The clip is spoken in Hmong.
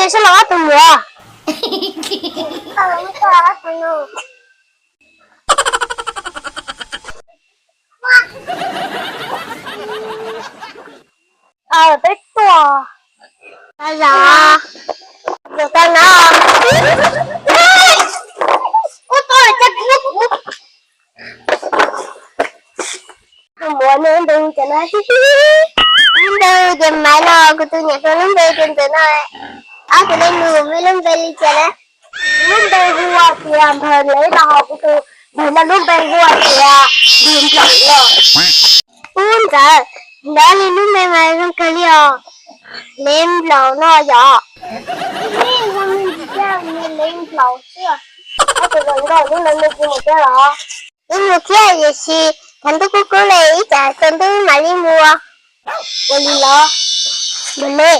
Sab laug ob tug muam. Peb tuaj. Tau zos. Tus tau no. Ub, tau cas kuv. Tus muam nws lub npe cas na? Lub npe tias Maiv no, kuv tus niam hluas lub npe tias Ntxawm no. Ob tug leej nus muaj lub npe li cas na? Lub npe hu ua tias Npawg Lev no, ho kuv tus npawg no lub npe hu ua tias Npawg Nplaum no. Ub, Ntxawm, ntawd li lub npe mas zoo kawg li os. Lev Nplaum no yom. Lev Nplaum xwb. Ob tug hluas nkauj lub npe hu mus thiab los? Ib mus thiab, tiam sis thaum ntuj kub kub li, ib tsam tsaus ntuj mam li mus. Ua li los. Mus li.